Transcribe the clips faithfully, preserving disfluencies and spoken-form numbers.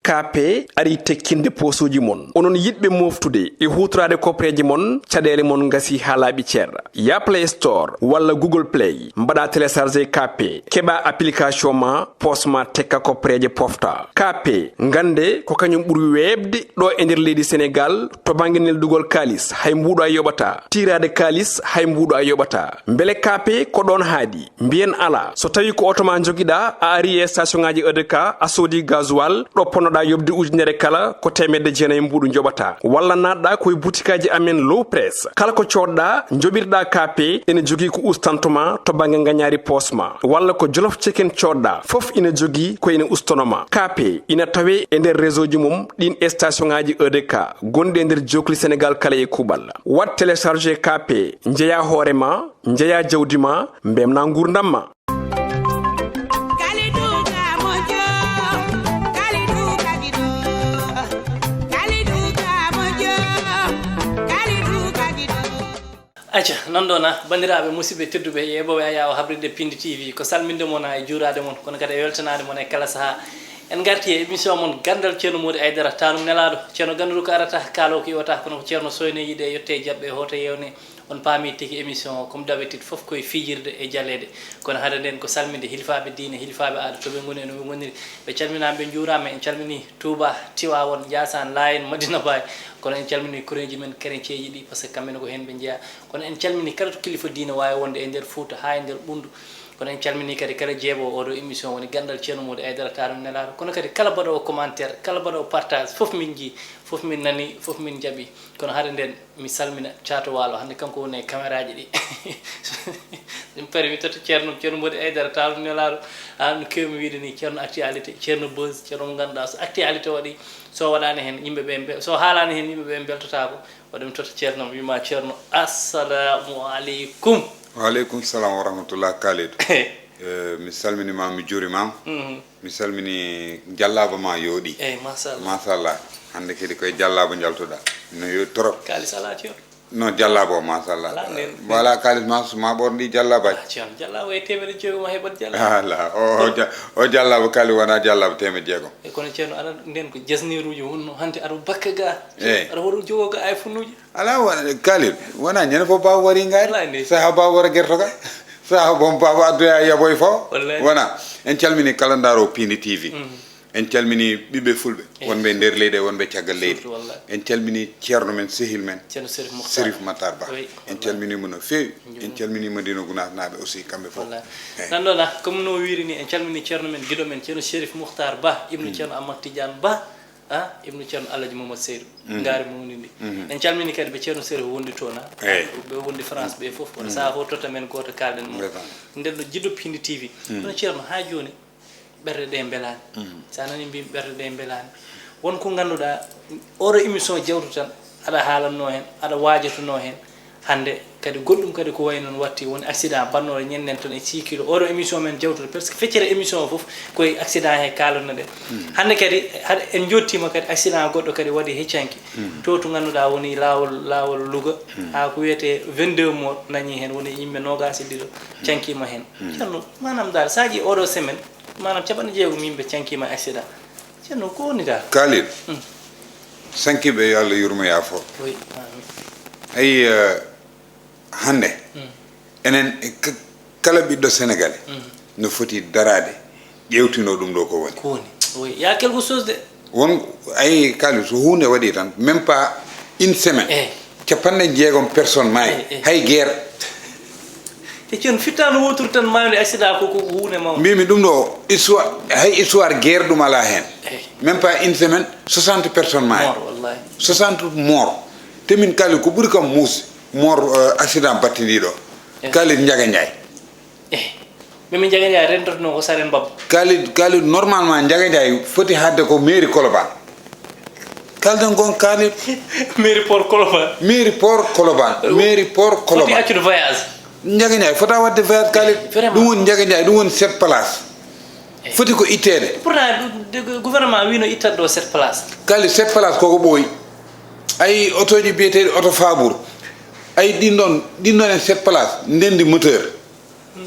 K P arii tekkinde poosuuji mon. Onon yiɗɓe mooftude e huutoraade kopreeje mon, caɗeele mon ngasii haa laaɓi cer. Yah Play Store walla Google Play, mbaɗaa télécharger K P, keɓaa application ma, poos ma tekka kopreeje pofta. K P, ngannde ko kañum ɓuri weeɓde ɗo e nder leydi Senegaal to bannge neldugol kaalis, hay mbuuɗo a yoɓataa. Tiiraade kaalis, hay mbuuɗo a yoɓataa. Mbele K P ko ɗoon haaɗi? Mbiyen alaa. So tawii ko oto ma njogiɗaa, a arii e station ŋaaji E D K, a soodii gasoil, ɗo ponnoɗaa yoɓde ujunere kala, ko teemedde jeenayi mbuuɗu njoɓataa. Walla naatɗaa ko e butikaaji amen Low Press. Kala ko coodɗaa, njoɓirɗaa K P, ene jogii ko ustanto ma to bannge ngañaari poos ma. Walla ko Jolof Chicken coodɗaa, fof ina jogii ko ina ustono ma. K P ina tawee e nder réseau ji mum ɗiin e station ŋaaji E D K gonɗi e nder jookli Senegaal kala e kuuɓal. Waɗ télécharger K P, njeyaa hoore ma, njeyaa jawdi ma, mbemnaa nguurndam ma. Acca, non ɗo na, banndiraaɓe, musidɓe tedduɓe, yeeɓooɓe Ayaawo Habride Pindi T V, ko salminde mon e juuraade mon, kono kadi e weltanaade mon e kala sahaa. En ngarti e émission mon Ganndal Ceerno Moodi Aydara, taanum nelaaɗo. Ceerno Gannduɗo ko arata, kaaloo ko iwata, kono ko Ceerno Soyne yiɗe yette e jaɓɓe, hoto yewne. On paami tigi émission o, comme d'habitude, fof koye fijirde e jaleeɗe. Kono hade nden ko salminde hilfaaɓe diine, hilfaaɓe aada, to ɓe ngoni e no ɓe ngoniri. Ɓe calminaama, ɓe njuuraama. En calmini Touba, Tiwaawoon, Njaasaan, Laayeen, Madina Baay. Kono en calmini koreeji men kerenceeji ɗi, par ce que kamɓe ne ko heen ɓe njeyaa. Kono en calmini kala to kilifa diine waawi wonde e nder Fuuta haa e nder Ɓunndu. Kono en calmini kadi kala jeeɓoowo oo ɗoo émission woni Ganndal Ceerno Moodi Aydara, taanum nelaaɗo. Kono kadi kala mbaɗoowo commentaire, kala mbaɗoowo partage, fof min njii, fof min nani, fof min njaɓi. Kono hade nden, mi salmina Caato Waalo, hannde kanko woni e caméra ji ɗi. Ɗum permi toto Ceerno, Ceerno Moodi Aydara, taanum nelaaɗo. Aan no keewmi wiide ni, Ceerno Actualité, Ceerno Buzz, Ceerno mo ngannduɗaa so actualité waɗi, so waɗaani heen yimɓe ɓe mbe-, so haalaani heen yimɓe ɓe mbeltotaako. Waɗi mi toto Ceerno, mi wiima Ceerno, assalamu aleykum. Wa aleykum salam wa rahmatullah, Kalidou. Eh, mi salminiima, mi juuriima. Mhm. Mi salmini jallaaba ma yooɗi. Eyi, machallah. Machallah. Hannde kadi koye jallaaba njaltuɗaa. No yooɗi trop. Kaalis alaa, Ceerno. No jallaaba o, machallah. Alaa, nden, voilà, kaalis ma, so ma ɓorni jallaabaaji. Ah, Ceerno, jallaaba e teemedde jeegom a heɓat jallaaba. Ala, o, o ja-, o jallaaba kali wonaa jallaaba teemedde jeegom. E kono Ceerno, aɗa nden ko jasneeruuji wonno, hannde aɗa bakka ga. Eyi. Aɗa waɗa jogoo ga iPhone uji. Alaa, wona, Kalidou, wonaa ñande fof baaba wari ngaari. Alaa, nde. Sahaa baaba wara gerto ga. Sahaa boom baaba addoya yaboy fof. Wallahi. Wonaa. En calmini kala ndaaroowo Pindi T V. Mhm. En calmini ɓiɓɓe fulɓe, eyi, wonɓe nder leydi e wonɓe caggal leydi. Surtout, wallahi. En calmini ceerno men, sehil men, Ceerno Serif Mokhtar. Serif Matar Ba. Oui, en wallahi. Calminiima no feewi. Jum. En calmini Madina Gunaas naaɓe aussi, kamɓe fof. Wallahi. Eyi. Nan ɗo na, comme no wiiri ni, en calmini ceerno men, giɗo men, Ceerno Serif Mokhtar Ba, ibnu, mm, Ceerno Ahmad Tidiane Ba. Ah, ibnu Ceerno Alhaji Mamadou Seydou, mhm, Ngaari Mawndi ndi. Mhm. En calmini kadi ɓe Ceerno Seydou wondi toon, ah. Eyi. Ɓe wondi France, ɓe fof. Wona, mhm, sahaa fof totta men gooto, kaalɗen mo. Ndeysaan. Nden ɗo jiɗɗo Pindi T V. Mhm. Kono Ceerno, haa jooni, ɓerɗe ɗe mbelaani. Mhm. So a nani mbimi ɓerɗe ɗe mbelaani. Won ko ngannduɗaa, oɗo émission jawtu tan, aɗa haalanno heen, aɗa waajatuno heen. Hannde kadi goɗɗum kadi ko wayi noon watti, woni accident bannooɗo ñennden toon e six kilo. Oɗo émission men jawtude, presque feccere émission o fof koye accident he kaalanno ɗen. Hmm. Hannde kadi haɗa, en jottiima kadi accident goɗɗo kadi waɗi he canki. Hmm. To, to ngannduɗaa woni laawol, laawol Louga, hmm, haa ko wiyetee vingt-deux morts dañi heen, woni yimɓe noogaas e ɗiɗo, hmm, cankiima heen. Hmm. Ceerno, maanaam daal, so a ƴeewi oɗo semaine, maanaam capanɗe jeegom yimɓe cankiima accident. Ceerno, ko woni dal? Khalil, mm, sankiiɓe, yo Allah yurmo, yaafo. Oui, amin. Ayi, eh, hannde, mm, enen, eh, k-, kala ɓiɗɗo Sénégalais, mm, no foti daraade, ƴeewtino ɗum ɗo ko woni. Ko woni? Oui, il y a quelque chose de. Won, ayi, Khalil, so huunde waɗi tan, même pas une semaine, eh, capanɗe jeegom personne maayi, eh, eh, hay guerre. Te Ceerno, fittaandu wooturu tan maayde accident ko, ko, ko huunde mawnde. Mbimi ɗum ɗo, histoire, hay histoire guerre ɗum alaa heen. Eh. Même pas une semaine, soixante personnes maayi. Mort, wallahi. Soixante mort. Te min kala ko ɓuri kam muus, mort, euh, accident battindiiɗo. Eh. Khalid Ndiaga Ndiaye. Eh. Min, min Ndiaga Ndiaye rentotono ko Saren Babba. Khalid, Khalid, normalement, Ndiaga Ndiaye foti haɗde ko mairie Colobane. Kalden gon, Khalid. Mairie port Colobane. Mairie port Colobane. Mairie port Colobane. Foti accude voyage. Ndiaga Ndiaye fota waɗde voyage, Khalid. Vraiment. Ɗum woni Ndiaga Ndiaye, ɗum woni sept place. Eh. Foti ko itteede. Pourtant, de, de, gouvernement wino ittat ɗo sept place. Khalid, sept place koko ɓooyi. Ayi, otoji biyeteeɗi oto faabuur. Ayi, ɗin ɗon, ɗin ɗon e sept place, ndendi moteur. Hmm.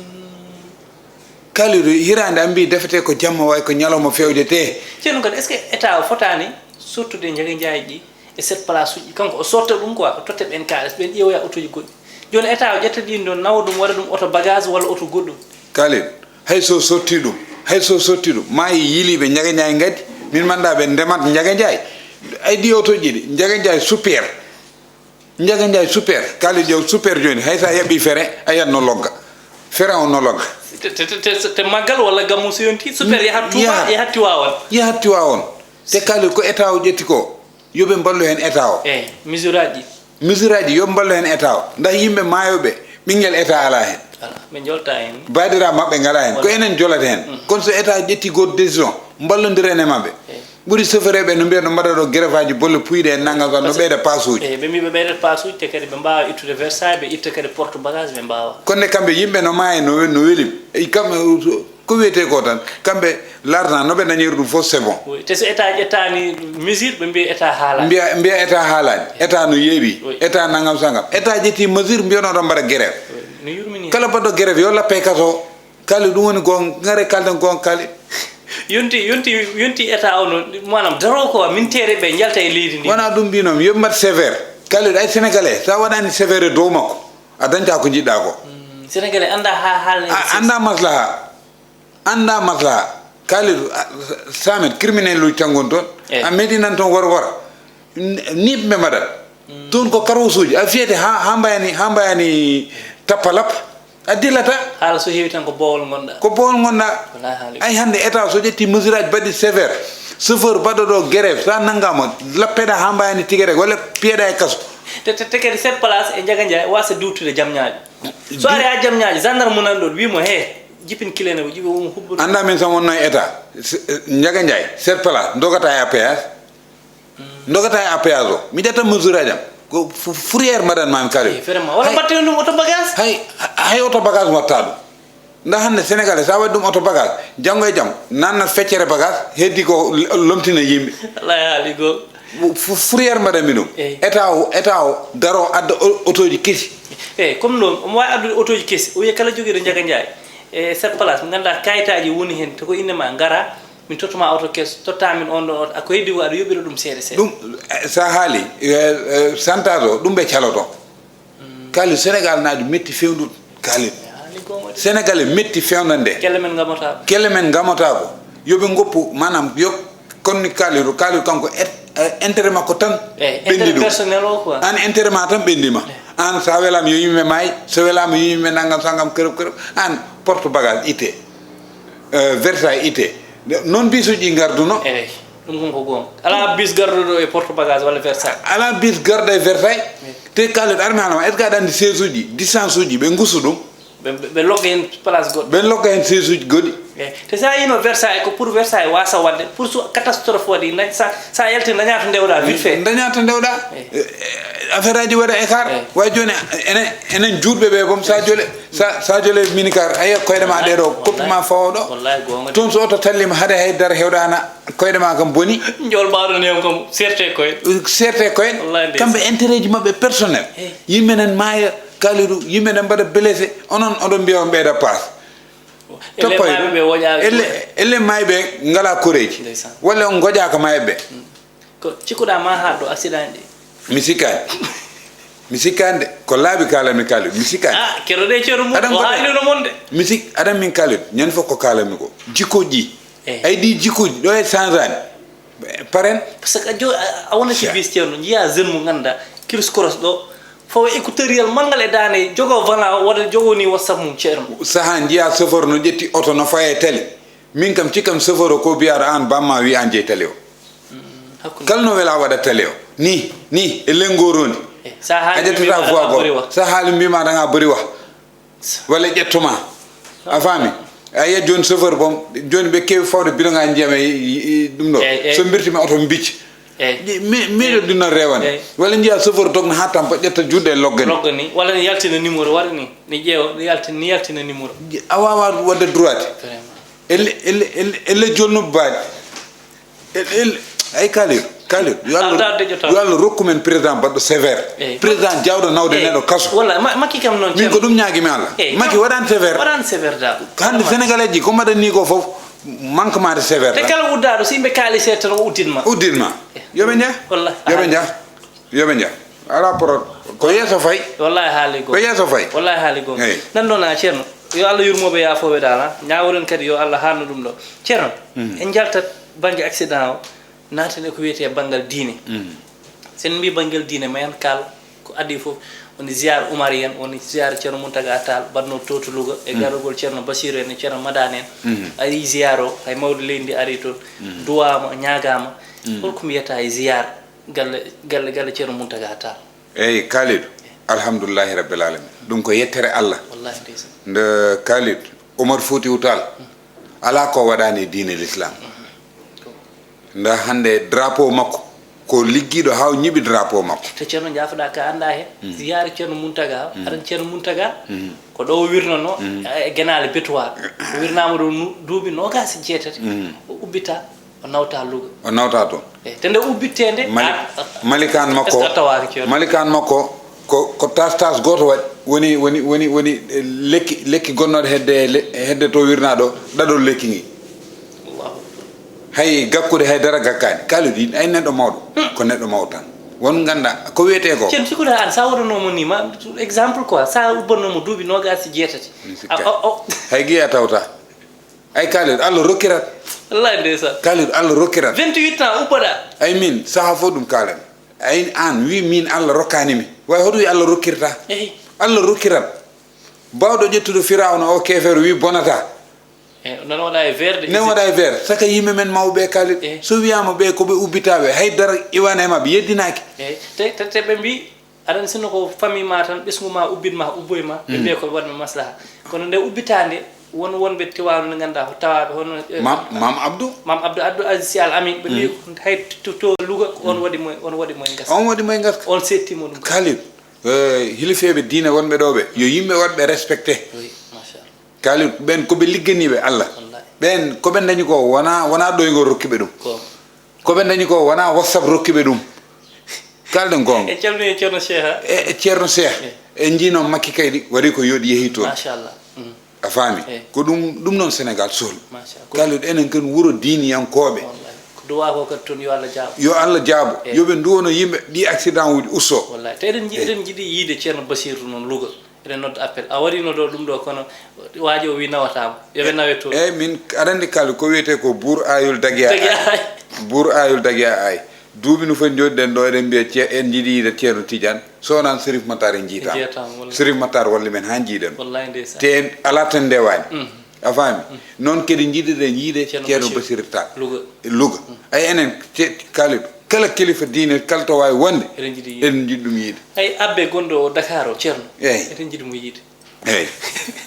Kalidou, hiraande an mbi defete ko jamma, way ko ñalawma fewjete. Ceerno kadi, est ce que état o fotaani sottude Njaga Njaay ɗi e sept place uji? Kanko o sotta ɗum quoi, o totta ɓen kaalis, ɓen ƴeewoya otoji goɗɗi. Jooni état o ƴetta ɗin ɗon, nawa ɗum, waɗa ɗum oto bagage walla oto goɗɗum. Kalidou, hay so sotti ɗum, hay so sotti ɗum, ma yiliɓe Njaga Njaay ngadi, min manda ɓe ndemat Njaga Njaay. Ay ɗi otoji ɗi, Njaga Njaay super. Njaga Njaay super, Kalidou Diaw super jooni, hay sa yaɓi fere, a yiyat no logga. Fere on no logga. Te, te, te, te, te maggal walla gammu so yonti, super yahat Touba, yahat Tiwaawan. Yahat Tiwaawan. Te Kalidou ko état o ƴetti ko, yo ɓe mballu hen état o. Eyi, mesure aji ɗi. Mesure aji ɗi, yo ɓe mballu hen état o. Ndax yimɓe maayoɓe, ɓinngel état alaa hen. Alaa, ɓe njolta hen. Baadira maɓɓe ngalaa hen. Ko enen jolata hen. Kono so état ƴetti goto décision, mballondiren e maɓɓe. Eyi. Ɓuri chauffeur ɓe no mbiya no mbaɗa ɗo grève aji bolle puyɗe en nangam tan no ɓeyda pasuuji. Eyi, ɓe mbi ɓe ɓeydata pasuuji te kadi ɓe mbawa ittude versage, ɓe itta kadi porte bagage ɓe mbawa. Kono ne kamɓe yimɓe no maayi no no welim. E kamɓe ko wiyete ko tan kamɓe l'argent no ɓe dañiri ɗum fof c'est bon. Oui, te so état ƴettani mesure ɓe mbiya état haalani. Mbiya mbiya état haalani, état no yeeɓi, état nangam sangam, état ƴetti mesure mbiyanoɗo mbaɗa grève. No yurmini. Kala baɗɗo grève yo lappe kaso. Kali ɗum woni goonga, ngare kalden goonga kali. Yonti yonti yonti état o no manam daro ko min tere ɓe jalta e leydi ndi. Wona ɗum mbinomi, yo mbat sévère. Kali ay sénégalais sa waɗani sévère e dow makko a dañta ko jiɗɗa ko. Sénégalais anda ha haalne. A anda maslaha. Anda maslaha. Kali samet criminel uji tan goni toon. A meɗinan toon wor wora. Niɓɓe mbaɗat. Toon ko karwasuuji a fiyete ha ha mbayani ha mbayani tappa lappa a dilata. Haala so heewi tan ko boowol ngonɗa. Ko boowol ngonɗa. Ay hannde état so ƴetti mesure aji baɗɗi sévère chauffeur baɗɗo ɗo grève sa nanngama lappeɗa ha mbayani tigi rek walla piyeɗa e kaso. Te te kadi sept place e Njaga Njaay wasa duwtude jam ñaajo. So ari ha jam ñaajo gendarme mo nan ɗon wimo he jipin kilene o ƴiɓe womo hubbude. Annda min tan wonno e état Njaga Njaay sept place dogata e A P S. Dogata e A P S o mi ƴetta mesure aji am ko fourrière mbaɗan mami kari. Vraiment wala mbatten ɗum oto bagage. Hay hay oto bagage watta ɗum. Nda hannde sénégalais sa waɗi ɗum oto bagage janngo e jam nanna feccere bagage heddi ko lomtina yimɓe. Alay haali goo. Fourrière mbaɗanmi ɗum. État o état o daro adda otoji kesi. Eyyi comme noon omo wawi addude otoji kesi o wiya kala joguiɗo Njaga Njaay e sept place mi ganda kayitaji woni hen to ko innema gara. Min tottuma oto keso totta min on ɗon oto ako heddi ko aɗa yoɓira ɗum seeɗa seeɗa. Ɗum sa haali santage o ɗum ɓe caloto. Kali sénégal naajo metti fewndut kali. Sénégalais metti fewnande. Kelle men gamotako. Kelle men gamotako. Yoɓe goppu manam yo konni kaliru kaliru kanko intérêt makko tan. Ɓendi ɗum. An intérêt ma tan ɓendima. An sa welama yo yimɓe maayi so welama yo yimɓe nangam sangam kërëb kërëb an porte bagage itte. Versailles itte noon bisuji ɗi garduno. Eyi ɗum kon ko goonga ala bis garduɗo e porte bagage walla Versailles. Ala bis garda e Versailles. Te kallet armi halama est ce que aɗa andi seize uji distance uji ɓe gusu ɗum. Ɓe logga hen place goɗɗo. Ɓe logga hen seize uji goɗɗi. Eyi te sa yino Versailles ko pour Versailles wasa wadde pour so catastrophe waɗi sa yalti daña to ndewɗa vite fait. Daña to ndewɗa. Affaire aji waɗa écart. Way joni enen enen juutɓe ɓe boom sa jole sa sa jole minicar a yiya koyɗe ma ɗeɗo koppi ma fawo ɗo. Toon so oto tallima haade hay dara hewɗana koyɗe ma kam boni. Jol mbaɗo new kam serte koye. Serte koye. Kamɓe intérêt ji mabɓe personnel. Yimɓe nan maaya kalidu yimɓe nan mbaɗa blessé onon oɗon mbiya on ɓeyda passe. Toppa elle elle mayɓe ngala koreji. Walla on goƴaka mayɓe. Ko cikkuɗa ma haɗ ɗo accident ɗi. Mi sikkani. Mi sikkani de ko laaɓi kalanmi kalidu mi sikkani. Ah, keɗoɗe ceeru mum o haalino mon de. Mi sik aɗan min kalidu ñande fof ko kalanmi ko jikkoji ɗi. Ay ɗi jikkoji ɗo e changani. Paren. Parce que a jo a wonati bis ceerno jiya jeune mo ganduɗa kiris koros ɗo. Fawa écouteuriel manngal e daande jogo vana waɗa jogoni whatsapp mum ceerno. Saha jiya chauffeur no ƴetti oto no faya e tali. Min kam cikkam chauffeur o ko biyaɗo an bamma wi an jeyi tali o. Kala no wela waɗa tali o ni ni e lengorondi. A ƴettata voix goo sa haali mbima daga bori wa. Walla ƴettuma a faami. A yiyat joni chauffeur boom joni ɓe kewi fawde bidon ngaji ndiyam e ɗum ɗo so birtima oto bicci. Miɗo ɗum noon rewani walla jiya chauffeur dogna ha tampa ƴetta juɗɗe e loggani. Loggani walla ne yaltina numéro waɗa ni ne ƴeewa ne yaltina ne yaltina numéro. A wawa wadde droite. Elle elle elle elle jolnuɓe baali. Elle elle ay kalir. Kalidou, yo Allah, yo Allah rokku men président baɗɗo sévère. Président jawɗo nawde neɗɗo kaso. Walla, Makki kam noon. Min ko ɗum ñaagimi Allah. Makki waɗaani sévère. Waɗaani sévère da. Hannde Sénégalais ji ko mbaɗani ko fof manquement de sévère. Te kala uddaaɗo, so yimɓe kaali seeɗa tan, o uddin ma. Uddin ma. Yo ɓe njah. Walla. Yo ɓe njah. Yo ɓe njah. Alaa problème. Ko yeeso fay. Wallahi haali goonga. Ko yeeso fay. Wallahi haali goonga. Nan ɗoon a Ceerno. Yo Allah yurmo ɓe, yaafo ɓe dal. Ñaaworen kadi yo Allah haarnu ɗum ɗo. Ceerno, en njaltat bannge accident o. Naaten e ko wiyetee banngal diine. So en mbii banngal diine, ma en kaal ko adii fof, woni ziyaar Umar en, woni ziyaar Ceerno Muntaga Taal, mbaɗnoo to to Louga, e garogol Ceerno Basiru en, e Ceerno Madani en. Ari ziyaar o, hay mawɗo leydi ndi ari toon, duwaama, ñaagaama. Hol ko mbiyata e ziyaar galle, galle, galle Ceerno Muntaga Taal? Eeyi, Kalidou, alhamdulillahi rabbil alamin. Ɗum ko yettere Allah. Wallahi ndeysaan. Nde Kalidou, Umar Fuutiyu Taal, alaa ko waɗaani e diine l'islam. Nda hannde drapeau makko, ko liggiiɗo haa o ñiɓi drapeau makko. Te Ceerno, njaafoɗaa ka anndaa heen. Ziyaara Ceerno Muntaga, aɗa anndi Ceerno Muntaga, ko ɗo o wirnanoo, e Genaale Betuwaar. O wirnaama ɗo nu-, duuɓi noogaas e jeetati. O ubbita, o nawta Louga. O nawta toon. Eeyi, te nde ubbitee nde, Mali-, a, a, malikaan est-ce que makko, a tawaaki Ceerno? Malikaan makko, ko, ko tas tas gooto waɗi. Woni, woni, woni, woni, eh, lekki, lekki gonnooɗo hedde, le-, hedde to wirnaa ɗo, ɗaɗol lekki ngi. Allahu Akbar. Hay gakkude hay dara gakkaani. Kalidou, ay neɗɗo mawɗo, ko neɗɗo mawɗo tan. Won ngannda, ko wiyetee ko? Ceerno, sikuɗa aan, sa waɗanoomo ni, ma, exemple quoi, sa ubbannoomo duuɓi noogaas e jeetati. Mi sikka. A, o, o. Hay giya tawta. Ay, Kalidou, Allah rokkirat. Wallahi ndeysaan. Kalidou, Allah rokkirat. Vingt-huit ans, ubboɗaa. Ay, min, saha fof ɗum kaalen. Ay, aan, wi min Allah rokkaani mi. Way, hoto wi Allah rokkirta. Eyi. Allah rokkirat. Baawɗo ƴettude Firawna o keefeero wi bonata. Eyi, nan waɗa e verde. Nan waɗa e verde. Saka yimɓe men mawɓe, Kalidou. Eyi. So wiyaama ɓe ko ɓe ubbitaaɓe, hay dara iwaani e maɓɓe, yeddinaaki. Eyi. Te, te, te ɓe mbi, aɗa anndi, sinno ko famille ma tan, ɓesngu ma ubbin ma, ubboy ma, ɓe mbiya ko ɓe waɗ mi maslaha. Kono nde ubbitaa nde, won wonɓe Tiwaawan nde ngannduɗaa ko tawaaɓe hono, eh, Mam, Mam Abdou. Mam Abdou, Abdou Aziz Sy Al Amin, ɓe mbi ko hay to, to Louga, ko on waɗi mo, on waɗi mo e ngaska. On waɗi mo e ngaska. On seetti mo ɗum. Kalidou, eh, hilifeeɓe diine wonɓe ɗo ɓe, yo yimɓe waɗ ɓe respecté. Oui, machallah. Kalidou, ɓen ko ɓe ligganii ɓe Allah. Wallahi. Ɓen ko ɓe dañi ko wona, wona ɗoyngol rokki ɓe ɗum. Ko. Ko ɓe dañi ko wona WhatsApp rokki ɓe ɗum. Kalden goonga. En calmini Ceerno Cheikh, ha? E, e Ceerno Cheikh. Eh. En njiino Makki kaydi, waɗi ko yooɗi yehi toon. Machallah. Mm. A faami? Eh. Ko ɗum, ɗum noon Sénégal sohli. Machallah. Kalden enen ken wuro diiniyankooɓe. Wallahi. Ko duwaa ko kadi toon, yo Allah jaabo. Yo Allah jaabo. Eh. Yo ɓe nduwono yimɓe, ɗi accident uji usto. Wallahi. Te eɗen nji-, eh, eɗen njiɗi yiide Ceerno Basiru noon Louga. Eɗen nodda appel. A waɗino ɗo ɗum ɗo, kono waaji o wi nawataama. Yo ɓe nawe toon. Eeyi, min, aɗa anndi kala ko wiyetee ko buur aayol dagi a aay. Dagi a aay. Buur aayol dagi a aay. Duuɓi no foti njooɗiɗen ɗo, eɗen mbiya ce-, en njiɗi yiide Ceerno Tidiane. So wonaan Serif Matar en njiitaama. En njiitaama, wallahi. Serif Matar walli men haa njiiɗen. Wallahi, ndeysaan. Te en alaa tan ndewaani. Mm. A faami? Mm. Noon kadi njiɗiɗen yiide Ceerno Ceerno Basiru. Basiru Tall. Louga. Louga. Mm. Ay, enen, ce-, Kalidou, kala kilifa diine, kala to waawi wonde, eɗen njiɗi yiide. Eɗen njiɗi ɗum yiide. Ay, abbe gonɗo o Dakar o, Ceerno. Eeyi. Eɗen njiɗi mo yiide. Eeyi.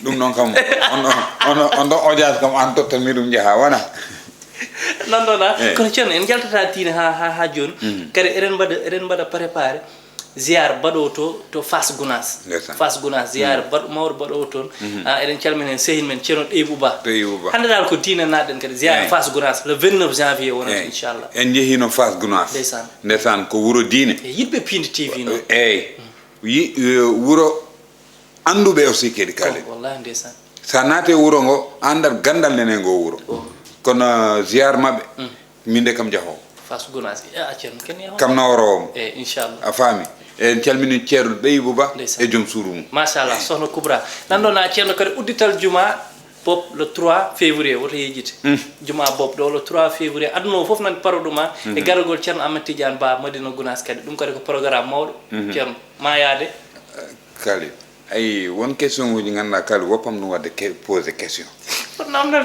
Ɗum noon kam, on, on, on, on ɗon audience kam, aan tottan mi ɗum njaha, wona? Nan ɗon, a? Eeyi. Kono Ceerno, en njaltataa diine haa, haa, haa jooni. Mhm. Kadi eɗen mbaɗa, eɗen mbaɗa préparé ziyaar baɗoowo to, to Fass Gounass. Ndeysaan. Fass Gounass, ziyaar, mhm, baɗ-, mawɗo baɗoowo toon. Mhm. Ah, eɗen calmina heen sehin men Ceerno Ɗeybu Ba. Ɗeybu Ba. Hannde dal ko diine naatɗen kadi, ziyaar, eeyi, Fass Gounass, le vingt-neuf janvier wonata, eeyi, inchallah. En njehiino Fass Gounass. Ndeysaan. Ndeysaan, ko wuro diine. E yiɗɓe piindi T V noon. Eeyi. Mm. Yi-, eh, wuro annduɓe aussi kadi, Kalidou. Oh, wallahi, ndeysaan. So a naati e wuro ngo, a anndat ganndal nene ngo wuro. Oh. Kono, eh, ziyaar maɓɓe, mm, min de kam jahoowo. Fass Gounass. Eh, a Ceerno, ken yahoo. Kam naworoowo mo. Eh, inchallah. A faami? En calmini Ceerno Ɗeybu Ba, ndeysaan, e joom suudu mum. Machallah, Sohna Kubra. Nan ɗon, a Ceerno, kadi uddital juma Bob le trois février, woto yejjite. Mm. Juma Bob ɗo le trois février. Aduna o fof nan paro ɗum, a, e, mhm, garagol Ceerno Ahmed Tidiane Ba, Madina Gounass kadi. Ɗum kadi ko programme mawɗo, mhm, Ceerno. Ma yaade. Kalidou. Ayi, won question uji ngannduɗaa, Kalidou, woppam ɗum waɗde ke-, posé question.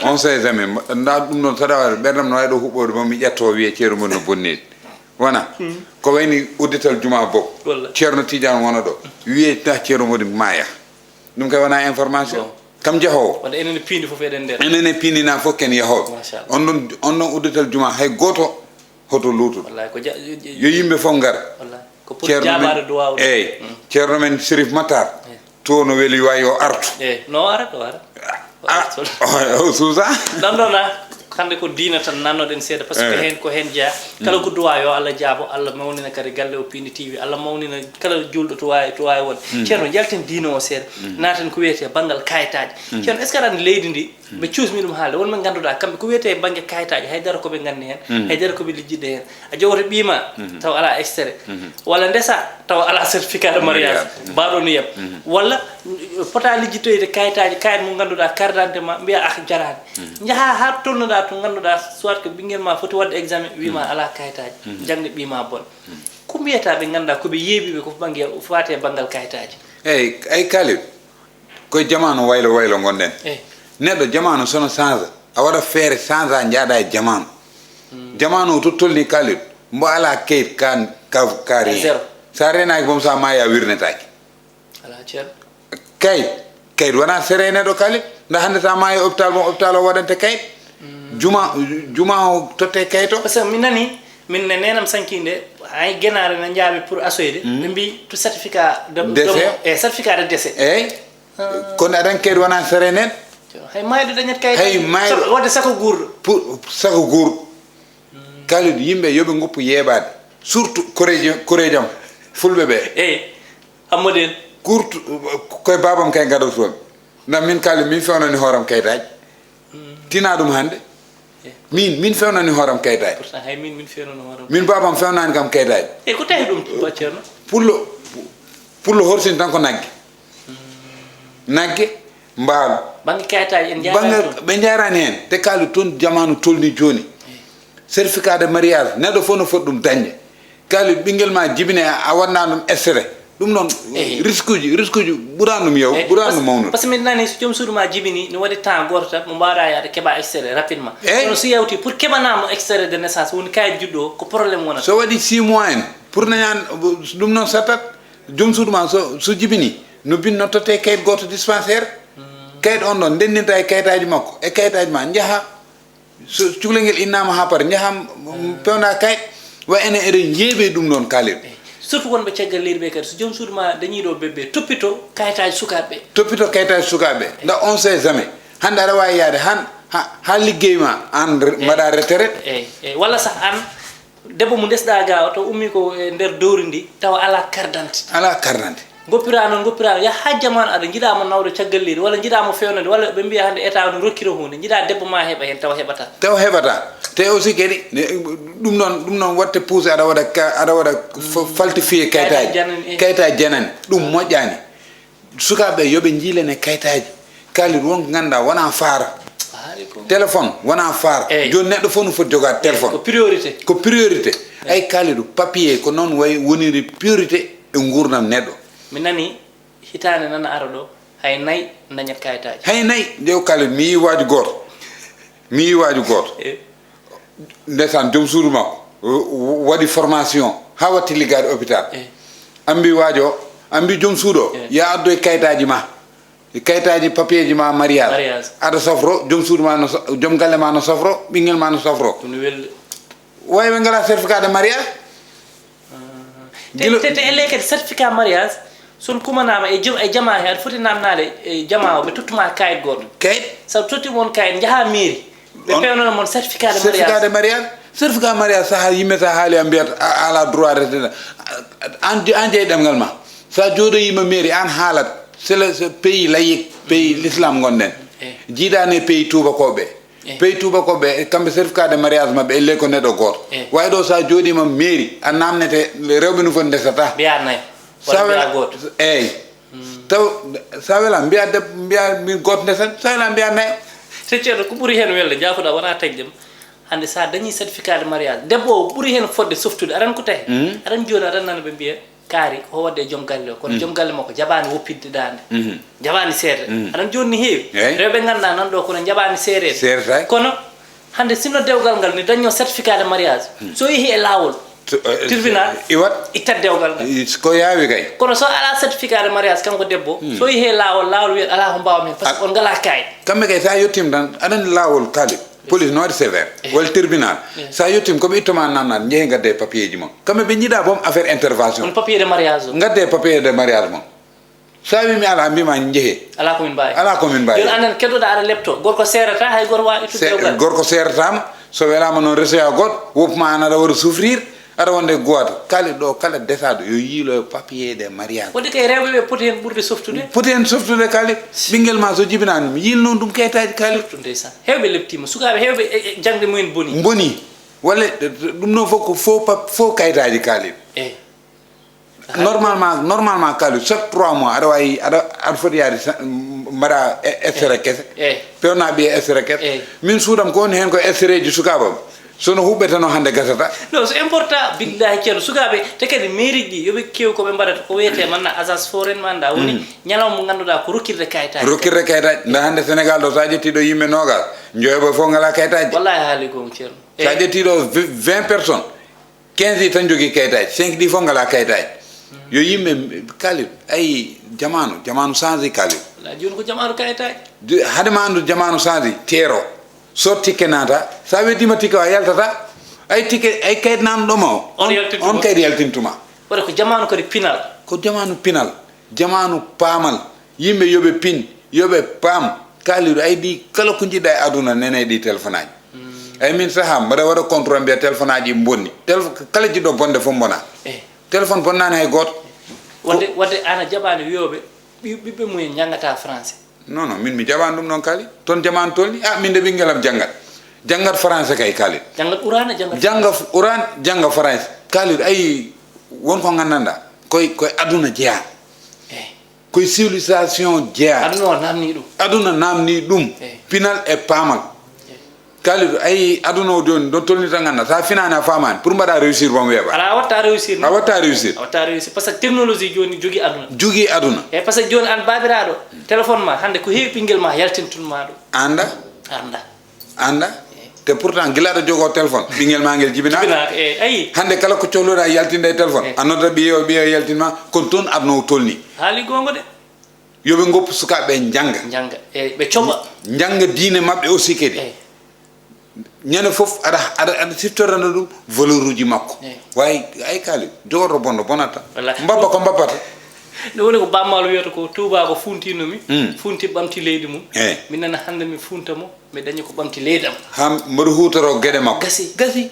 On sait jamais. Nda ɗum noon, saɗa waɗa ɓerdam no wawi ɗo huɓɓoode, ma mi ƴetto wiye ceeru mon no bonniri. Wona? Hmm. Ko wayni uddital juma Bob. Walla. Ceerno Tidiane wona ɗo. Wiye ta ceeru mon maaya. Ɗum kay wona information. Bon. Kam jahoowo. Walla enen e piindi fof eɗen nder. Enen e piindi na fof ken yahooɓe. Machallah. On ɗon, on ɗon uddital juma hay gooto hoto luutuɗo. Wallahi, ko ja-, yo yimɓe fof ngar. Wallahi. Ko pour jaabaade duwaaw ɗum. Eeyi. Mm. Ceerno men Serif Matar. Eeyi. To no weli wayi o artu. Eeyi. No o ara, o ara. O artu. Ah, o suusa. Ɗon ɗon, a? Hannde ko diina tan nannoɗen seeɗa, par ce que heen ko heen jeyaa. Kala ko duwaa yo Allah jaabo, Allah mawnina kadi galle o Piindi T V, Allah mawnina kala juulɗo to waawi, to waawi won. Ceerno, njalten diina o seeɗa, naaten ko wiyetee banngal kayitaaji. Ceerno, est-ce que aɗa anndi leydi ndi, ɓe cuusmi ɗum haalde, won ɓe ngannduɗaa kamɓe ko wiyetee bannge kayitaaji, haydara ko ɓe nganndi heen, haydara ko ɓe lijjiɗde heen. A jogoto ɓiy ma, taw alaa extrait. Walla ndesa, taw alaa certificat de mariage, baaɗo no yam. Walla pota lijjitoyde kayitaaji, kayit mo ngannduɗaa, carte d'identité ma, mbiya ah, jaraani. Njaha haa tolnoɗaa to ngannduɗaa, soit que ɓinngel ma foti waɗde examen, wima alaa kayitaaji, jaŋde ɓiy ma bon. Ko mbiyata ɓe ngannduɗaa ko ɓe yeeɓiiɓe ko bannge, faati e banngal kayitaaji? Eyi, ay Kalidou, koye jamaanu waylo waylo ngonɗen. Eyi. Neɗɗo, jamaanu sono change, a waɗa feere change, a njaada e jamaanu. Jamaanu o to tolni Kalidou, mbo alaa kayit ka, ka, ka A rien. Zéro. Sa renaaki boom, sa maayi a wirnetaake. Alaa ceerno. Kayit, kayit wonaa sere neɗɗo Kalidou. Nda hannde sa maayi hôpital boom, hôpital o waɗante kayit. Juma, juma o totte kayit o. Par ce que mi nani, min ne neenam sankinde, hay genaare na njaabi pour asoyde. Ɓe mbi to certificat de, de Décès. Mo-, e certificat de décès. Eyi. Kono aɗa anndi kayit wonaa sere neɗɗo. Hay maayɗo dañat kayit. Hay maayɗo. Sa-, wadde sako guurɗo. Pour sako guurɗo. Kalidou, yimɓe yo ɓe ngoppu yeeɓaade. Surtout koreeji, koreeji am, fulɓe ɓe. Eyi. Hammadou en. Kurtu, koye baabam kay ngadotoomi. Nda min Kalidou, min fewnani hooram kayitaaji. Tina ɗum hannde. Eyi. Min, min fewnani hooram kayitaaji. Pourtant, hay min, min fewnani hooram. Min baabam fewnani kam kayitaaji. E ko tawi ɗum, ba Ceerno? Pullo, pullo horsini tan ko nagge. Nagge, mbaalo. Bannge kayitaaji en njaaraani toon. Ɓe njaaraani heen. Te Kalidou, toon jamaanu tolni jooni. Eyi. Certificat de mariage, neɗɗo fof no foti ɗum dañde. Kalidou, ɓinngel ma jibine, a waɗna ɗum extrait. Ɗum noon, eyi, risque uji, risque uji ɓuraani ɗum yaw, eyi, ɓuraani ɗum mawnude. Par ce que min nani so joom suudu ma jibini, no waɗi temps gooto tan, mo mbaawɗa yahde keɓa extrait rapidement. Eyi. Kono so yawti pour keɓanamo extrait de naissance, woni kayit juddu o, ko problème wonata. So waɗi six mois en, pour nañan, ɗum noon sattat, joom suudu ma so, so jibini, no bin no totte kayit gooto dispensaire. Kayit on ɗon, ndenndinta e kayitaaji makko, e kayitaaji ma, njaha. So cukalel ngel innama haa par, njaha, mm, pewnda kayit. Wa enen eɗen njeeɓe ɗum ɗon Kalidou. Eyi. Surtout wonɓe caggal leydi ɓe kadi, so joom suudu ma dañii ɗo bébé, toppito kayitaaji sukaaɓe ɓe. Toppito kayitaaji sukaaɓe ɓe. Nda on sait jamais. Hannde aɗa waawi yahde han, ha, ha liggey ma, an re-, eyi, mbaɗa retraite. Eyi, eyi. Walla sah an, debbo mo ndesɗa ga o, taw ummi ko e nder dowri ndi, tawa ala carte d'identité. Ala carte d'identité. Ngoppira noon, ngoppira noon, yaha haa jamaanu aɗa njiɗa mo nawde caggal leydi, walla njiɗa mo fewnande, walla ɓe mbiya hannde état no rokkira huunde, njiɗa debbo ma heɓa heen, tawa heɓata. Tawa heɓata. Te aussi kadi, ne, ɗum noon, ɗum noon waɗte poussé aɗa waɗa ka, aɗa waɗa fa-, falsifié kayitaaji. Kayitaaji janani, eh. Kayitaaji janani. Ɗum moƴƴaani. Sukaaɓe yo ɓe njiilene kayitaaji. Kalidou, won ko ngannduɗaa wonaa faara. Haali ko. Téléphone wonaa faara. Eyi. Jooni neɗɗo fof no foti jogaade téléphone. Ko priorité. Ko priorité. Eyi. Ay Kalidou, papier ko noon wayi woniri priorité e nguurndam neɗɗo. Mi nani hitaande nana ara ɗo, hay nayi dañat kayitaaji. Hay nayi, nde o Kalidou, mi yii waaju gooto. Mi yii waaju gooto. Eyi. Ndeysaan, joom suudu makko, w-, w-, waɗi formation, haa watti liggaade hôpital. Eyi. Ambi waajo, ambi joom suudu o, eyi, ya addoy kayitaaji ma. Kayitaaji, papier ji ma, mariage. Mariage. Aɗa sofro, joom suudu ma no so-, joom galle ma no sofro, ɓinngel ma no sofro. Ɗum no weldi. Wawi ɓe ngala certificat de mariage? Ah. Te, gila te, te elle kadi certificat mariage, so on kumanaama e jom, e jamaa he, aɗa foti namnaade e jamaa o, ɓe tottuma kayit gooto. Kayit? Sabu totti mon kayit, njaha mairie, ɓe on pewnana mon certificat de certificat mariage. De mariage? Certificat mariage, saha yimɓe sa haali a mbiyat a, a ala droit rete. An, an jeyi ɗemngal ma. Sa jooɗoyima mairie, an haalat. C'est le, ce pays laïque, pays l'islam ngonɗen. Eh. Jiidaani e pays tuubakooɓe. Eh. Pays tuubakooɓe, kamɓe certificat de mariage maɓɓe, elle ko neɗɗo gooto. Eh. Way ɗo sa jooɗima mairie, a namnete rewɓe no foti ndesata. Mbiya nayo. Sa wala wela-, mbiya gooto. Eyyi. Mm. Taw, sa wela, mbiya deb-, mbiya min gooto ndesan, sa wela mbiya nayo. Te ceerno, ko ɓuri heen welde, jaafoɗa wona taƴƴam. Hannde sa dañi certificat de mariage, debbo o ɓuri heen fodde softude. Aɗa anndi ko tahi? Mm. Aɗa anndi jooni, aɗa anndi nana ɓe mbiya, kaari, ko waɗde e joom galle o. Kono, mm, joom galle makko jaɓaani woppitde daande. Mhm. Jaɓaani seedeede. Mm. Aɗa anndi jooni ne heewi. Eyi. Rewɓe ngannduɗaa nan ɗo kono jaɓaani seedeede. Seedeede. Kono hannde sinno dewgal ngal ne dañno certificat de mariage. Mm. So yehi e laawol, to, eh, tribunal, iwat, ittat dewgal ngal. I-, ko yaawi kay. Kono so alaa certificat de mariage kanko debbo, mm, so yehi e laawol, laawol wiyat alaa ko mbaawmi heen, par ce que on ngalaa kayit. Kamɓe kay sa yettiima tan, aɗa anndi laawol Kalidou. Police no waɗi sévère. Eh. Walla tribunal. Eh. Sa yettiima ko ɓe ittoma namnaade, njehe ngadde papier ji mon. Kamɓe ɓe njiɗa boom affaire intervention. On papier de mariage o. Ngadde papier de mariage mon. So a wii mi alaa, mbiimaa njehee. Alaa ko min mbaawi. Alaa ko min mbaawi. Jooni anen keɗoɗa aɗa lepto, gorko seerata, hay gooto waawa ittude dewgal. Gorko seerataama, so welaama noon resoya goɗɗo, woppumaa aan aɗa waɗa souffrir, aɗa wonde gooto. Kaalid ɗo kala desaaɗo yo yiiloyo papier de mariage. Waɗi kay rewɓe ɓe poti heen ɓurde softude. Poti heen softude Kaalid. Ɓinngel ma so jibinaani ɗum yiilno ɗum kayitaaji Kaalid. Surtout ndeysaan. Heewɓe leptiima, sukaaɓe heewɓe e, e jaŋde mumen boni. Boni. Walla ɗum noon fof ko faux pap-, faux kayitaaji Kaalid. Eey. Normalement, normalement Kaalid, chaque trois mois aɗa waawi, aɗa aɗa foti yaade sa- mbaɗa e- extrait kese. Eey. Pewna ɓiye extrait kese. Eey. Min suudam ko woni heen ko extrait ji sukaaɓam. Sono huɓɓete no hannde gasata. Non, c'est important. Billahi, ceerno, sukaaɓe te kadi mairie ji ɗi yoɓe kew ko ɓe mbaɗata ko wiyetee man na agence foraine ma nda woni ñalawma mo ngannduɗaa ko rokkirde kayitaaji. Rokkirde kayitaaji. Nda hannde Sénégal ɗo, so a ƴetti ɗo yimɓe noogas, njoyoɓe fof ngalaa kayitaaji. Wallahi, haali goonga, ceerno. So a Eey. ƴetti ɗo vingt personnes, quinze ɗi tan njogii kayitaaji, cinq ɗi fof ngalaa kayitaaji. Yo yimɓe, Kaalid, ayi, jamaanu, jamaanu changé, Kaalid. Wala, jooni ko jamaanu kayitaaji. Hade ma anndu jamaanu changé, teero. So tikke naata, so a weddiima tikke o, a yaltata. Ay tikke, ay kayit naatnuɗo ma o, On on, yaltintuma. On kayit yaltintuma. Waɗa ko jamaanu kadi pinal. Ko jamaanu pinal, jamaanu paamal. Yimɓe yo ɓe pin, yo ɓe paam. Kaalid, ay ɗi kala ko njiɗɗa e aduna, nene ɗi téléphone aji. Eyi, min sahaa mbaɗa waɗa contrôle, mbiya téléphone aji bonni. Téléphone kala jiɗɗo bonde fof mbona. Eyi. Téléphone bonnaani hay gooto. Wadde, wadde aan a jaɓaani wiyooɓe ɓi- ɓiɓɓe mumen njanngataa français. Non, non, min mi jaɓaani ɗum noon Kaalid. Toon jamaanu tolni, ah, min de ɓinngel am janngat. Janngat français kay Kaalid. Janngat Quraana, janngat Jannga Quraana, jannga français. Kaalid, ayi, won ko nganndanɗaa. Koye, koye aduna jeyaa. Eyi. Koye civilisation jeyaa. Aduna o naamnii ɗum. Aduna naamnii ɗum. Eey. Pinal e paamal. Eey. Kaalidou, ayi aduna o jooni, ɗo tolni tan ngannda, so a finaani a faamaani, pour mbaɗa réussir boom weeɓa. Alaa, a watta réussir. A watta réussir. A watta réussir, parce que technologie jooni jogii aduna. Jogii aduna. Eey, parce que jooni aan baabiraaɗo, téléphone ma, hannde ko heewi ɓinngel ma yaltintunma ɗum. Annda. Annda. Annda. Te pourtant gila aɗa jogoo téléphone, ɓinngel ma ngel jibinaaka. Jibinaaka, eey, ayi. Hannde kala ko cohluɗaa yaltinde e téléphone, a noddat ɓiye o, ɓiye o yaltin ma, kono toon aduna o tolni. Haali goonga de. Yo ɓe ngoppu sukaaɓe ɓe njannga. Njannga, eey, ɓe coɓa. Njannga diine maɓɓe aussi kadi. Eey. Ñande fof aɗa, aɗa, aɗa siftorana ɗum valeur uji makko. Eey. Way, ay Kaalidou, jogorɗo bonɗo bonata. Wallaahi. Mbabba ko mbabbata. Ɗum woni ko Baaba Maal wiyata ko, tuubaako fuuntiino mi, fuunti ɓamti leydi mum. Eey. Mi nana hannde mi fuunta mo, mi daña ko ɓamti leydi am. Haa mbaɗa huutoro geɗe makko. Gasi. Gasi.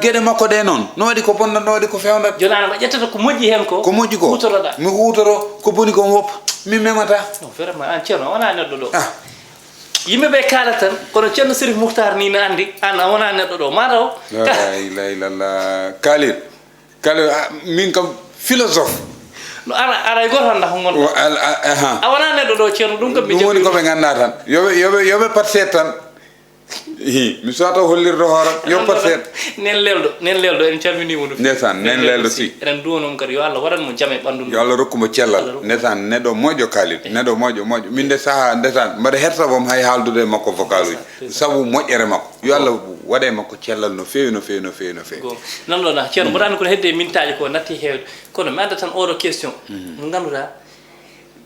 Geɗe makko ɗe noon, no waɗi ko bonnata, no waɗi ko feewnata. Jooni aan a ƴettata ko moƴƴi heen ko. Ko moƴƴi ko, huutoroɗaa. Mi huutoro, ko boni ko mi woppa, mi memata. Non, vraiment, aan ceerno, a wonaa neɗɗo ɗo. Ah. Yimɓe ɓe kaalata tan, kono ceerno Serif Muhtar ni na anndi, aan a wonaa neɗɗo ɗo. Mataw. La ilaha illallah. Kaalidou. Kaalidou, ah, min kam philosophe. No ara, ara e gooto annda ko ngonɗaa. Wa-, al-, a-, aha. A wonaa neɗɗo ɗo, ceerno, ɗum kam mi Ɗum woni ko ɓe nganndaa tan. Yo ɓe, yo ɓe, yo ɓe pat seet tan. Ihi, mi sowata hollirde hooram, yo pat seet. Nen Lelɗo, Nen Lelɗo, en calminiima no feewi. Ndeysaan, Nen Lelɗo si. Eɗen nduwanoo mo kadi, yo Allah waɗan mo jam e ɓanndu ndu. Yo Allah rokku mo cellal. Ndeysaan, neɗɗo moƴƴo Kaalidou, neɗɗo moƴƴo, moƴƴo. Min de sahaa, ndeysaan, mbaɗa hersa boom hay haaldude e makko vocal uji. Sabu moƴƴere makko. Yo Allah waɗe makko cellal no feewi, no feewi, no feewi, no feewi. Goonga. Nanɗo na, ceerno, mboɗo anndi kono hedde mintaaji ko natti heewde. Kono mi adda tan oɗo question. Mo ngannduɗaa,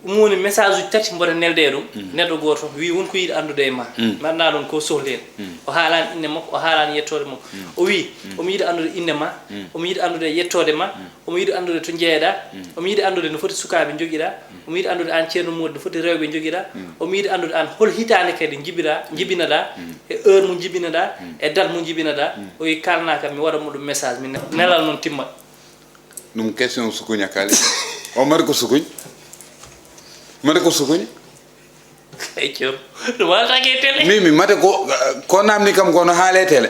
ɗum woni message uji tati mboɗo nelde e ɗum. Neɗɗo gooto wii won ko yiɗi anndude e ma. Mi addanaa ɗum ko sohli en. O haalaani innde makko, o haalaani yettoode makko. O wii, omo yiɗi anndude innde ma, omo yiɗi anndude yettoode ma, omo yiɗi anndude to njeeyaɗaa, omo yiɗi anndude no foti sukaaɓe njogiɗaa, omo yiɗi anndude aan ceerno Moodi no foti rewɓe njogiɗaa, omo yiɗi anndude aan hol hitaande kadi njibiɗaa, njibinaɗaa, e heure mo njibinaɗaa, e date mo njibinaɗaa. O wii kaalanaa kam mi waɗa mo ɗum message, mi ne-, nelal noon timmat. Ɗum question sukuña Kaalidou. O mari ko sukuñ? Mari ko sukuñ? Ay, ceerno. Ɗum haaltaake e télé. Min, mi mate ko, ko naamni kam ko no haale e télé.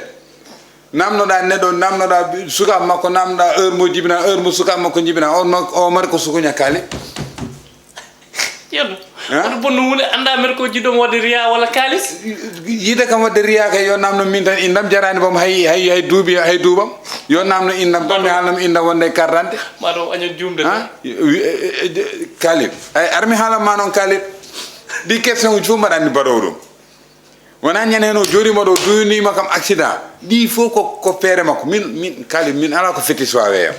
Naamnoɗaa neɗɗo, naamnoɗaa sukaaɓe makko, naamnoɗaa heure mo jibinaa, heure mo sukaaɓe makko njibinaa, on ma-, o mari ko sukuña Kaalidou. Ceerno, hein? Oto bonno huunde, anndaa mbeɗa ko jiɗɗo mo waɗde riya walla kaalis? Yiɗde kam waɗde riya kay, yo naamno min tan, inndam jaraani boom hay, hay, hay duuɓi, hay duuɓam. Yo naamno inndam tan, mi haalna mo inndam wonde e carte d'identité. Maa taw aña juumde tan. Hein? Wi-, e, e, e, Kaalidou. Ay, ar mi haalan ma noon, Kaalidou. Ɗi question uji fof mbaɗa anndi mbaɗowo ɗum. Wonaa ñande heen o jooɗiima ɗo, duwiniima kam accident. Ɗi fof ko, ko feere makko. Min, min, Kaalidou, min alaa ko fétiche waawee yam.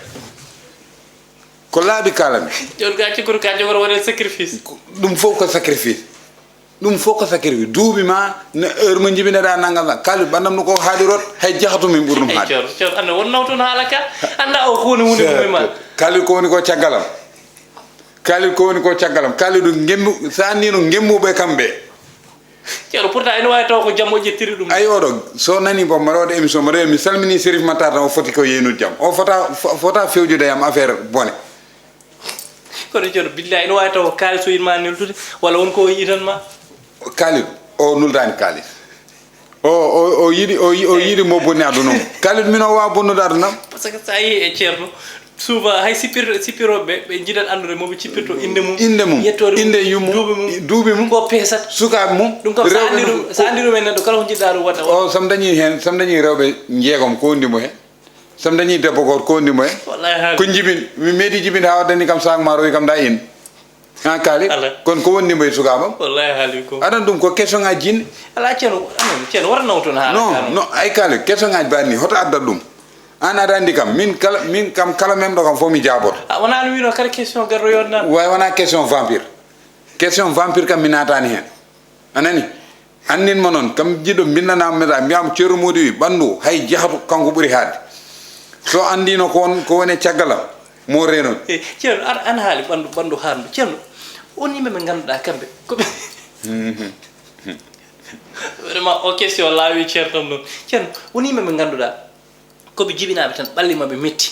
Ko laaɓi kaalan-mi. Jooni ka cikkuɗo ka jogoro waɗen sacrifice. Ko, ɗum fof ko sacrifice. Ɗum fof ko sacrifice. Duuɓi ma, ne, heure mo njibinoɗaa nanngal ngal. Kaalidou, ɓanndam no ko haaɗi rot, hay jahatu min ɓuri ɗum haaɗi. Ceerno, ceerno, annda won nawtoon haala ka. Annda o ko woni huunde mum e ma. Kaalidou, ko woni ko caggal am. Kalidou ko woni ko caggalam. Kalidou ngemmu, sa annino ngemmuɓe kamɓe. Ceerno, pourtant ene waawi taw ko jam o ƴettiri ɗum. Ay oɗo, so nani bon mbaɗa waɗa émission mbaɗa mi salmini Sérif Matar tan, o foti ko yeynude jam, o fota fota fewjude yam affaire bone. Kono ceerno, billahi ene waawi taw ko kaalis o yiɗma neldude walla won ko o yiɗan ma. Kalidou o nuldani kaalis. O o o yiɗi o o yiɗi mo bonni aduna mum. Kalidou min o wawa bonnude aduna am. Parce que sa yehi e ceerno, souvent hay sippirɓe sippirooɓe ɓe jiɗat anndude moɓe cippirto innde mum, innde mum, yettoode mum, innde yummum, duuɓi mum, duuɓi mum, ko pesat, sukaaɓe mum. Ɗum kam sa anndu ɗum sa anndu ɗum e neɗɗo kala ko jiɗɗa ɗum waɗa o. Sam dañi heen sam dañi rewɓe jeegom ko wondi mo heen. Sam dañi debbo gooto ko wondi mo heen. Wallahi haali. Ko jibin mi meeɗi jibinde haa waddani kam sac maaro wi kam da in. An kaali kono ko wondi mo e sukaaɓam. Wallahi haali ko. Aɗan ɗum ko question ngaji jinni. Ala ceerno ceerno wara nawton haala. Non non ay kaali question ngaji mbaɗni hoto addat ɗum. An aɗa anndi kam min kala min kam kala memɗo kam fof mi jaaboto. A wonaa no wiinoo kadi question garɗo yonnan. Way wonaa question vampire. Question vampire kam mi naataani heen. A nani? Anndin mo noon kam jiɗɗo mbinnanaa message mbiyaa mo Ceerno Moodi wi ɓanndu hay jahatu kanko ɓuri haadde. So anndiino ko won ko woni e caggal am mo reenoon. Ceerno an an haali ɓanndu ɓanndu haandu ceerno won yimɓe ɓe ngannduɗaa kamɓe ko ɓe. Vraiment o question laawi ceerno noon ceerno won yimɓe ɓe ngannduɗaa. Ko ɓe jibinaaɓe tan ɓalli maɓɓe metti.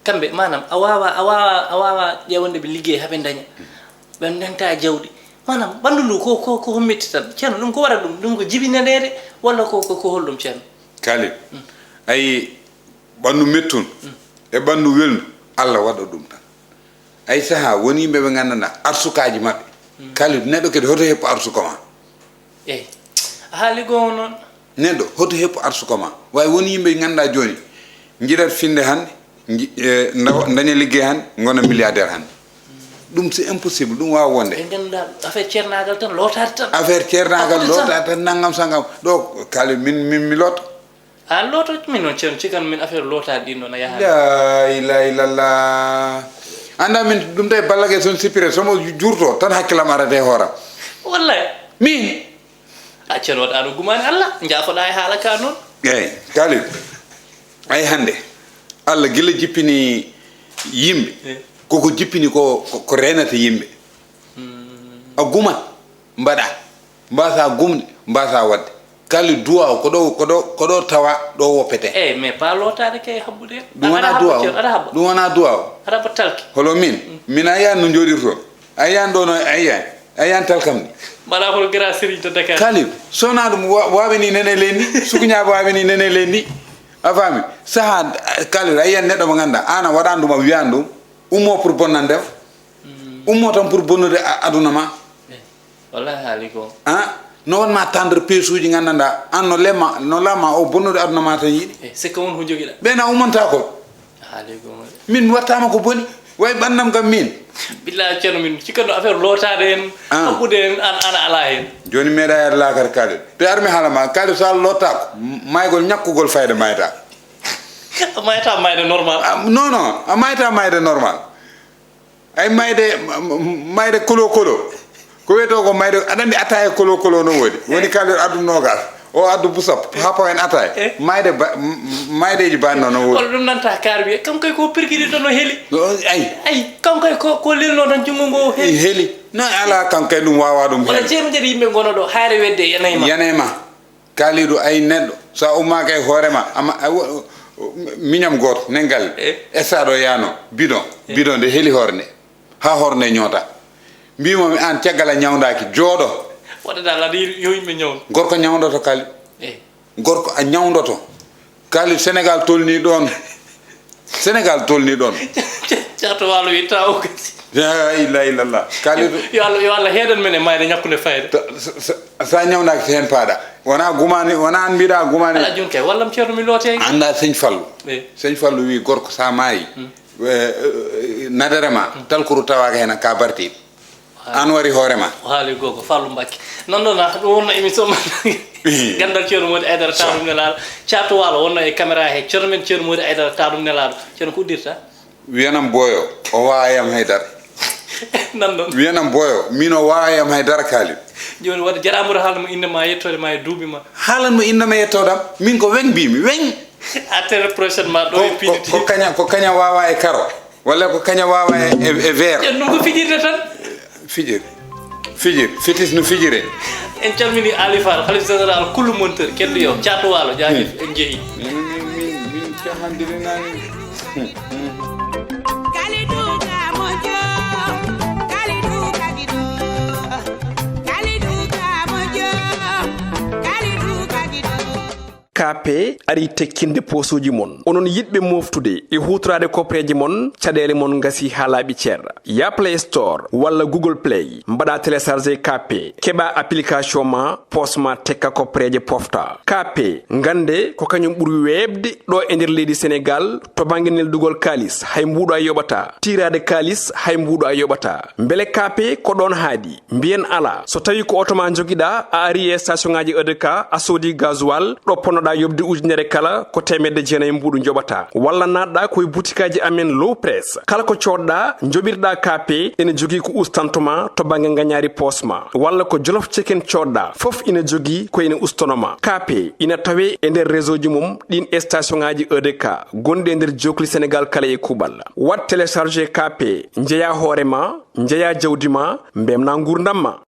Kamɓe maanaam a waawaa a waawaa a waawaa ƴeewande ɓe liggey haa ɓe ndaña. Ɓe ndenta jawdi maanaam ɓanndu ndu ko ko ko metti tan ceerno ɗum ko waɗata ɗum ɗum ko jibinaneede walla ko ko ko holɗum ceerno. Kaalid ayi ɓanndu mettun e ɓanndu welndu Allah waɗa ɗum tan. Ayi sahaa won yimɓe ɓe nganndanɗaa arsukaaji maɓɓe. Kaalid neɗɗo kadi hoto heppu arsuka ma. Eyi a haali goonga noon. Neɗɗo hoto heppu arsuka ma. Wayi won yimɓe ngannduɗaa jooni njiɗat finde hannde daña liggey hannde ngona milliardaire hannde. Ɗum c'est impossible ɗum waawa wonde. Ɓe ngannduɗaa affaire ceernaagal tan lootaade tan. Affaire ceernaagal lootaade tan nanngam sanngam ɗo kaali min min mi looto. A looto min noon ceerno cikan min affaire lootaade ɗin noon a yaha. La ilaha illallah. Annda min ɗum tawi ballage son sippire somo juurto tan hakkillam arata e hooram. Wallay. Min. A ceerno waɗa no gumaani Allah njaafoɗaa e haala ka noon. Eeyi Kaalid ay hannde Allah gila jippini yimɓe koko jippini ko ko reenata yimɓe. A gumat mbaɗa mbasa gumde mbasa waɗde. Kaalid duwaaw ko ɗo ko ɗo ko ɗo tawa ɗo woppete. Eeyi mais pas lootaade kay habbude. Ɗum wonaa duwaaw. Ɗum wonaa duwaaw. Aɗa habba talki. Holo min min a yiyan no njooɗirton. A yiyan ɗo no a yiyan a yiyan talkam ni. Mbaɗa hol grand serigne to Dakar. Kaalid sona ɗum wawini nene leydi sukuñaɓe wawini nene leydi. A faami saha Kaalid a yiyan neɗɗo mo ganduɗa an a waɗani ɗum a wiyani ɗum ummo pour bonnandema. Ummo tan pour bonnude aduna ma. Wallahi haali ko. A no wonma tendre peesuji gandanɗa an no lemma no lamma o bonnude aduna ma tan yiɗi. E sikka won ko joguiɗa. Ɓen a ummanta ko. Haali ko. Min mi wattama ko boni. Way ɓannam kam min. Billahi ceerno min cikkanno affaire lootaade en. Haɓɓude en an ana alaa heen. Jooni meeɗa yaade laakar kaali. Te armi haala ma kaali so a loottaako maygol ñakkugol fayda mayta. A mayta mayde normal. Non non a mayta mayde normal. Ay mayde mayde kolo kolo. Ko wiyetoo ko mayde aɗa anndi attaaya kolo kolo no woodi woni kaalel addu noogaas o addu busap haa pawen attaaya mayde maydeeji baɗno no woodi. Kono ɗum nanta kaari wiye kam kay ko pirgiri to no heli. Ay ay kam kay ko ko lelno tan junngo ngo heli. Heli no ala kam kay ɗum wawa ɗum wala jeemedere yimɓe ngono ɗo hayre wedde yanayma yanayma. Kaalidu ay neɗɗo so a ummaaka e hoore ma ama miñam gooto nen galle estaɗo yaano bidon bidon nde heli hoore nde haa hoore nde ñoota. Mbimomi aan caggal a ñawndaaki jooɗo. Waɗata alaa yo yimɓe ñawnu. Gorko ñawndoto kaali. Gorko a ñawndoto. Kaali Sénégal tolni ɗoon. Sénégal tolni ɗoon. Ceerto Waalo wi taw. La ilaha illallah. Kaali. Yo Allah yo Allah heedan men e mayde ñakkunde fayde. Sa ñawnaaki so heen paaɗa. Wona gumaani wona an mbiɗa gumaani. Ala jun kay wallam ceerno mi loote. Annda sëñ Fallu. Sëñ Fallu wi gorko sa maayi. Nadere ma talkuru tawaaka heen ka bartiiɗo. An wari hoore ma. O haali gogo Fallu Mbacke. Non non ah ɗum wonno émission ma. Gandal ceerno Mody Aydara taw ɗum ne laal. Caatu Waalo wonno e caméra he ceerno men ceerno Mody Aydara taw ɗum ne laal. Ceerno ko uddirta. Wiyanam boyo o wawa yam haydara. Nan non. Wiyanam boyo min o wawa yam haydara Kalidou. Joni wata jaramoto haalna mo innde ma yettode ma e duuɓi ma. Haalan mo innde ma yettodam min ko weng mbimi weng. A tere prochainement ɗo e piniti. Ko kaña ko kaña wawa e karo. Walla ko kaña wawa e, e, e verre. Ɗum ko fijirde tan. Fijir. Fijir. Fitis no fijire. En calmini Alifar, Khalif Général, Kullu Monteur, Keddu Yo, Caatu Waalo, jaajëf, en jehi. Min, min, min, min, cahandiri nani. Kaape ari tekkinde poosuuji mon. Onon yiɗɓe mooftude e huutoraade kopreeje mon, caɗeele mon ngasii haa laaɓi cer. Yah Play Store walla Google Play, mbaɗaa télécharger Kaape, keɓaa application ma, poos ma tekka kopreeje pofta. Kaape, ngannde ko kañum ɓuri weeɓde ɗo e nder leydi Senegaal to bannge neldugol kaalis, hay mbuuɗo a yoɓataa. Tiiraade kaalis, hay mbuuɗo a yoɓataa. Mbele Kaape ko ɗoon haaɗi? Mbiyen alaa. So tawii ko oto ma njogiɗaa, a arii e station ŋaaji E D K, a soodii gasoil, ɗo ponnoɗaa yoɓde ujunere kala, ko teemedde jeenayi mbuuɗu njoɓataa. Walla naatɗaa ko e butikaaji amen Low Press. Kala ko coodɗaa, njoɓirɗaa Kaape, ene jogii ko ustantoo ma to bannge ngañaari poos ma. Walla ko Jolof Chicken coodɗaa, fof ina jogii ko ene ustanoo ma. Kaape ina tawee e nder réseau ji mum ɗiin e station ŋaaji E D K gonɗi e nder jookli Senegaal kala e kuuɓal. Waɗ télécharger Kaape, njeyaa hoore ma, njeyaa jawdi ma, mbeltinaa nguurndam ma.